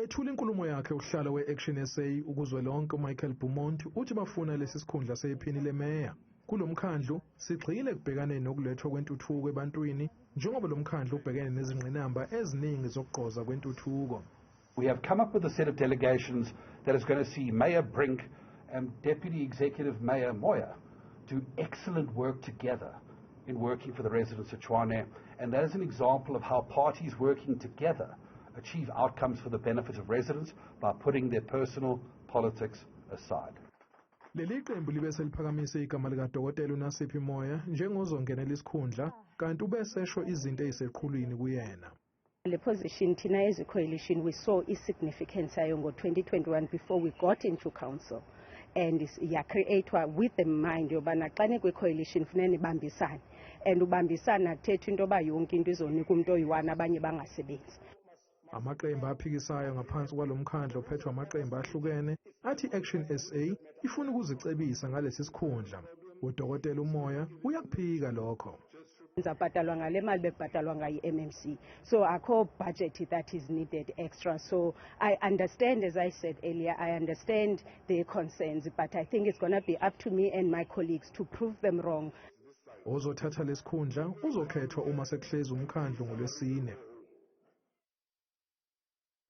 Ethula inkulumo yakhe usihlalo we-Action SA ukuzwelonke uMichael Beaumont uthi bafuna lesi sikhundla sephini lemeya. Kulo mkhandlu sigxile ekubhekaneni nokulethwa kwentuthuko ebantwini njengoba lo mkhandlu ubhekene nezingqinamba eziningi zokugqoza kwentuthuko. We have come up with a set of delegations that is going to see Mayor Brink and Deputy Executive Mayor Moya do excellent work together in working for the residents of Tshwane. And that is an example of how parties working together achieve outcomes for the benefit of residents by putting their personal politics aside. Leli qembu libe seliphakamise igama likadokotela uNasiphi Moya njengozongenela isikhundla, kanti ubesesho izinto eziseqhulwini kuyena. Le position, thina as a coalition, we saw i-significance yayo ngo-2021 before we got into council, and yacreatwa with the mind yobana xa nikwi-coalition funeka nibambisane, and ubambisana kuthetha into yoba yonke into izonika umntu oyi-one, abanye bangasebenzi. Amaqembu aphikisayo ngaphansi kwalo mkhandlu ophethwe amaqembu ahlukene athi i-Action SA ifuna ukuzicebisa ngalesi sikhundla. Udokotela uMoya uyakuphika lokho. Ndizabhatalwa ngale mali bekubhatalwa ngayo i-MMC, so akho budget that is needed extra. So I understand, as I said earlier, I understand their concerns, but I think it's going to be up to me and my colleagues to prove them wrong. Ozothatha lesikhundla uzokhethwa uma sekuhlezi umkhandlu ngolwesine.